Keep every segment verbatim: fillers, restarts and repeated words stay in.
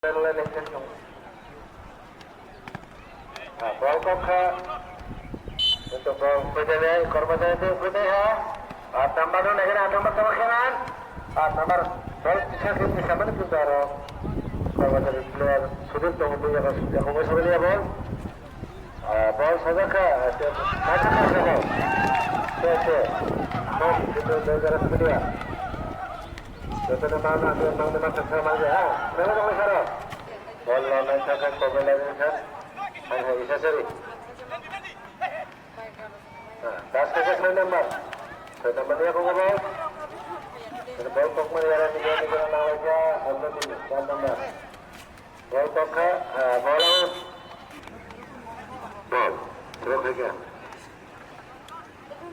Bol kokha. Itu bol kujale korma jale tu kujai ha. Aat number tu naikhe aat number tamo khenan. Aat number bol kisa khe kisa mani tu aro. Korma jale player Sudip tong tu ya ko ya ko bol. Ah, bol sajak kha, ah, se, sajak kha, sajak kha. Se, se. Bol, itu, itu, itu, itu, itu. Jotono ma, ma, ma, ma, ma, ma, ma, ma, ha. Mela dong, saro. Bol lo, nai, sajak, kobe lagi, sajak. Hai, hai, isa, sari. Ah, das kha, soi number. Soi number niya, kung, bol. Bol, kok, ma, yara, niya, niya, niya, niya, niya, niya, niya, niya. Bol kokha, ah, bol out. Bol. Throw khaikha.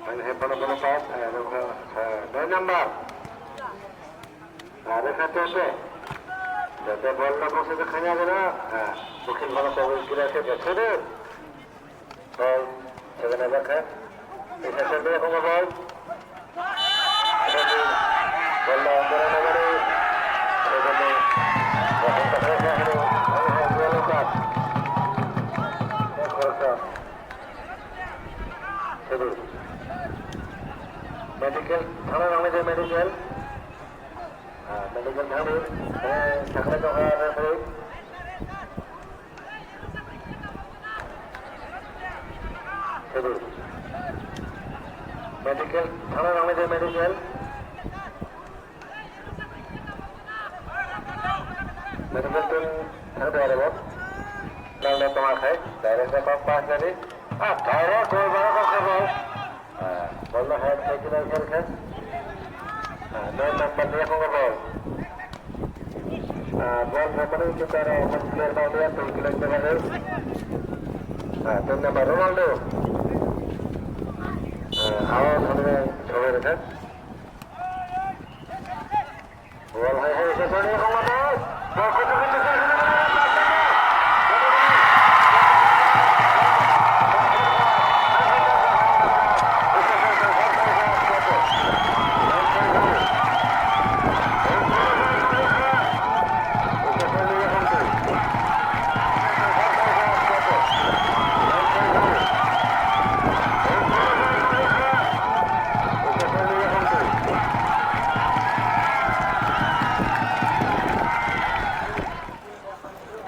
Ang hai bono bono pass, ah, nokha, ah, nine number. Ah, rekha tete. Tete bol no boksa khe khanya gana. Ah, bukhil bono kobol kira khe boksa de. Bol, second number khe. Isa sendiri aku ngebol. Bol, bol, bol, bol. Second number. Bol, bol, bol, bol. Yellow card. Yellow card. Sendiri. Medical, thana nangni je medical. Ah, medical thani. Eh, sakle tokha referee. Sidi. Medical, thana nangni je medical. Medical team thang de arebo. Nang le tongma khai, direct le kok pass nani. Ah, direct goal bara kok khai bol. Ah, bol no head khai kina khe khe. Ah, nine number ni kong bol. Ah, bol no mani kita ro, man player no dia, tu kilo kita ro. Ah, ten number Ronaldo. Ah, awas hone sobe rekha. Bol hai hai se soni kong bol. Bol kutu kutu se soni.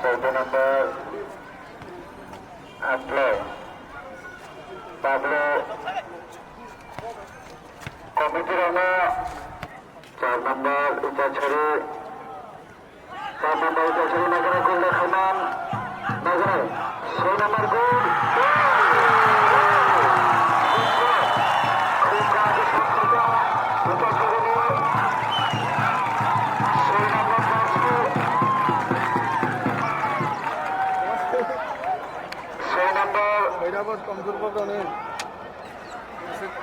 Chauda number, Atlai. Pablo. Committee rokno char number, Itachari. Char number, Itachari, Nagaraj goal da khaiman. Nagaraj. Soi number goal. Soi number jersey. Soi number.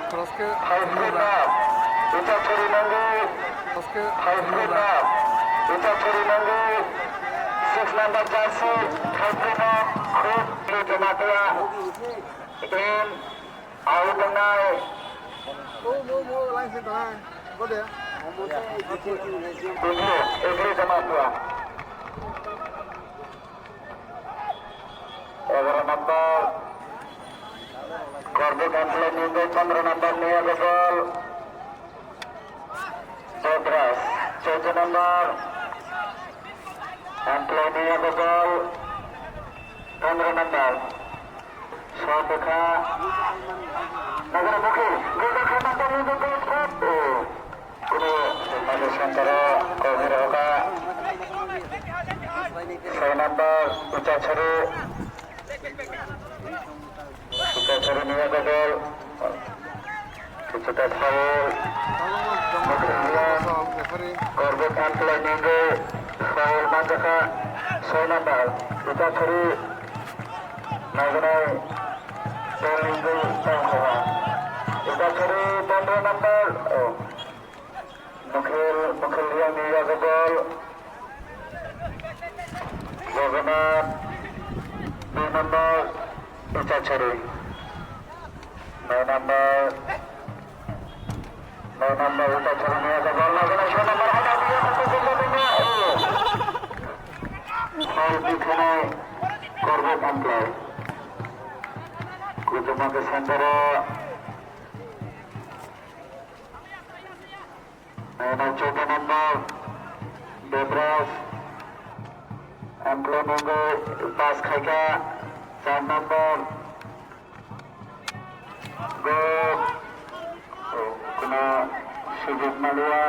Khoroske. Hai Sina. Ita churi nangwi. Khoroske. Hai Sina. Ita churi nangwi. Six number jersey. Hai Sina. Khub ni jamatia. Team. Au tangnai. Mo, mo, mo, line se tangnai. Gode. Egri, egri jamatia. Egaroh number, Corbett Amplai ni tei pondro number ni yago bol, Jodras, chauda number, Amplai ni yago bol, pondro number, Sotokha, Nagara Mukhil, Golden Khe number ni yago bol, Kunu mani center o kok ni roka. Soi number Icha Chari. Icha Chari ni yago bol. Icha ta foul. Corbett Amplai ni yago foul manjakha. Soi number Icha Chari. Naganai bol ni yago tangkha. Icha Chari pondro number. Oh. Mukhil, Mukhil Riang ni yago bol. Jagannath, dui number, Itachari. Nine number, nine number, Itachari ni yago bol. Jagannath, soi number, hai, hai, hai, hai, hai, hai, hai, hai, hai. Foul tikhinai Korbuk Amplai. Kuchuma ke center o. Naina chuddo number, Debras, Amplai nungwi pass khaikha, char number, Go, kuno sujud malia.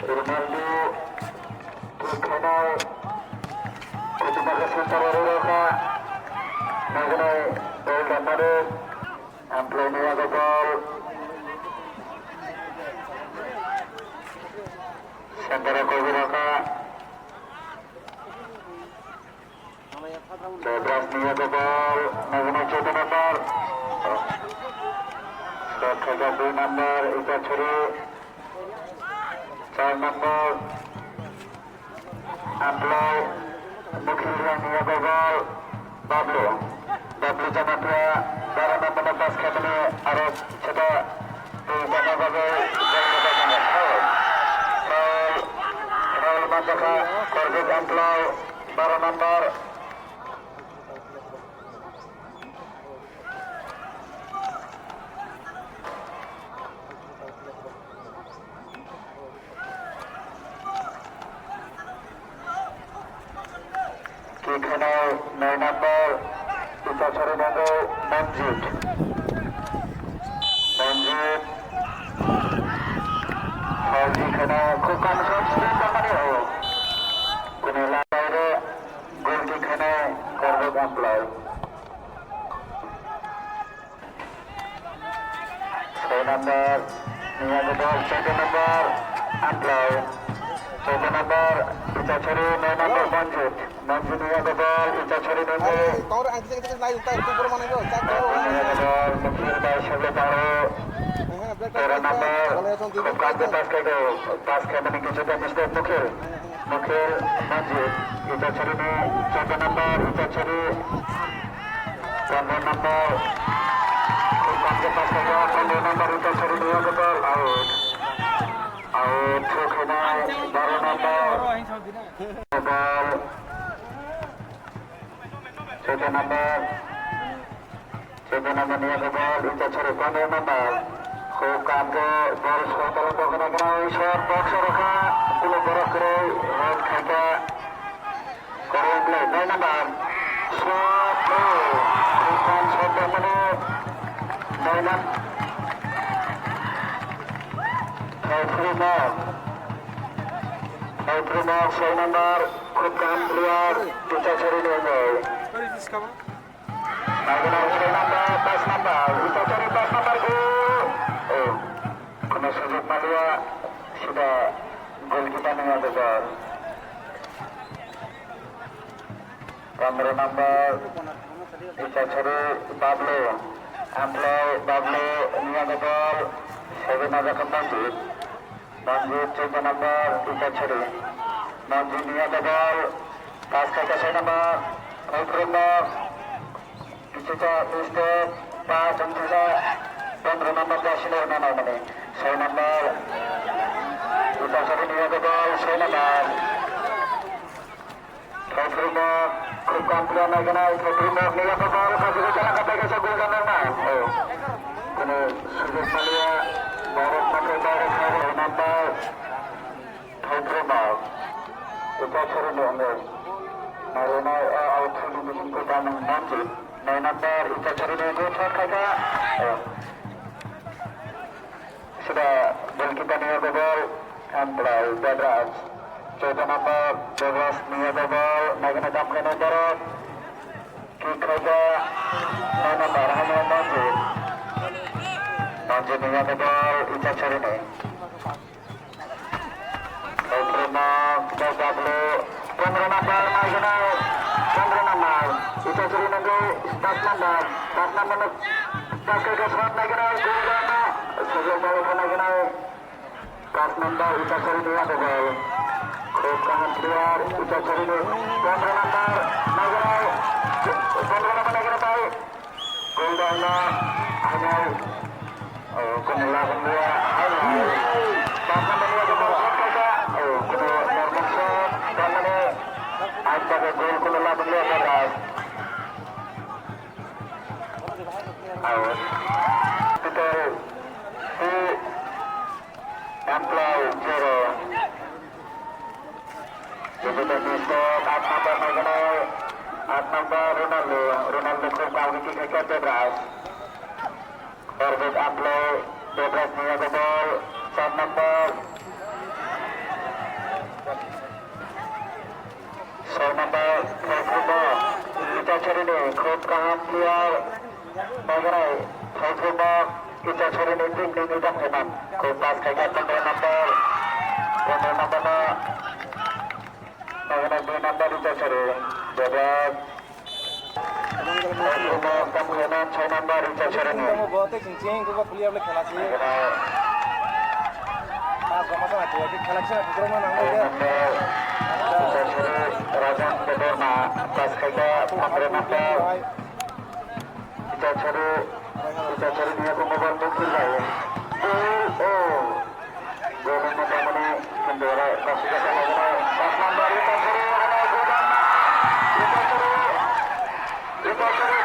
Ronaldo, thik khainai, kuchuma ke center o rwkha, nagnai, ball damnai, Amplai ni yago ball, center o koboi rwkha. Debras ni yago ball, nagnai chuddo number. Shot khaikha dui number, Itachari. Char number, Amplai. Mukhil ni yago ball, Bablu. Bablu Jamatia, baro number no pass khaimani, aro cheta twi tamo bagwi ball khaikha. Foul, foul manjakha, Korbuk Amplai. Baro number. Kikhano nine number, Itachari nangwi Manjit. Manjit. Foul kheno khub kam shot slam tangmani o. Kunu labaire. Goal kick khainai Korbuk Amplai. Soi number, niya gobol, chuddo number, Amplai. Chuddo number, Itachari, noi number, Manjit. Manjit niya gobol, Itachari nungwi. Manjit niya gobol, Mukhil bai Sabla Paro. Tero number, khub kam khe pass khaikha, pass khaimani kichuta mistake Mukhil. Mukhil Manjit, Itachari ni chuddo number, Itachari pondro number, khub kam khe pass khaikha, pondro number, Itachari ni yago ball, out. Out, throw khainai, baro number, ball, chuddo number. Chuddo number niya gobol, Itachari pondro number. Khub kam khe ball sotalo dokna gnai, shot box o rwkha, kulo borok kwrwi, head khaikha. Korbuk Amplai, nine number. Shot, oh, khub kam shot dokmani, nine number. Thai phuru nok. Thai phuru nok, soi number, khub kam player, Itachari ni wngwi. Naiganai soi number, pass number, Itachari pass number go. Oh, kono sujog maliya, sida goalkeeper ni yago ball. Pondro number, Itachari Bablu, Amplai Bablu ni yago ball, sebe najakha Manjit. Manjit, chuddo number, Itachari. Manjit niya gobol, pass khaikha soi number, Thaiphuru nok, kichuta mistake, pass wngkha, pondro number jersey no rwna naimani, soi number, Itachari niya gobol, soi number. Thaiphuru nok, khub kam khlai naiganai, Thaiphuru nok ni yago ball, kaisa kaisa kaisa goal dan nangna. Oh. Kono sujog maliya, borok pathai borok kha, nai number, Thaiphuru nok. Itachari ni wngwi. Narinai, ah, out ni bising ko dan Manjit. Nai number, Itachari ni goal shot khaikha. Oh. Sida goalkeeper ni yago ball, Amplai Debraj. Chuddo number Debraj ni yago ball, naigana kam khainai borok. Kick khaikha, nine number Hamya Manjit. Manjit ni yago ball, Itachari ni. Pondro number, Bablu, pondro number, naiganai, pondro number, Itachari nungwi, stas number, stas number no, stas khe shot naiganai, goal rwna, sujog ball khe naiganai, stas number, Itachari ni yago ball, khub kaham player, Itachari ni, pondro number, naiganai, pondro number naiganai bai, goal rwna, hamya. Kuno laban dia, hai, hai. Pass na mania ke ball shot kaisa. Oh, kuno normal shot, tamani, aaj bagai goal kuno laban dia, bagai. Out. Total two, Amplai zero. Jupiter Mistok, aat number naiganai, aat number Ronaldo, Ronaldo khub kaugwi kisa khe Debras. Orbit Amplai, Debras ni yago ball, char number. Soi number, Phalguna, Itachorini khub kaham player, naiganai, Phalguna, Itachorini team ni nijak himan, khub pass khaikha pondro number, pondro number no, naiganai dui number Itachori, Debra, Phalguna, tam khaina soi number Itachorini. Tamo bo tei chwng chwng khe bo player le khela si. Naiganai, Pas ba masa na khe, khe khalak se na khe, khe khe khe. Rajan Debbarma, pass khaikha, pondro number. Itachori, Itachori niya ko mobile mo khil bai. Oh, oh. Goal ni tamani, kendora, pass khaikha, pass number, Itachori, ano, Itachori.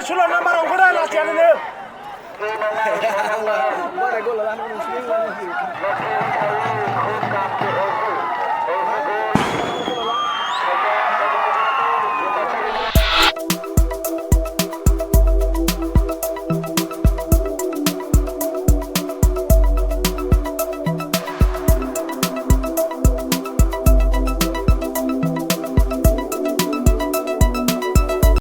Sulo number rok guna la tiyan ne.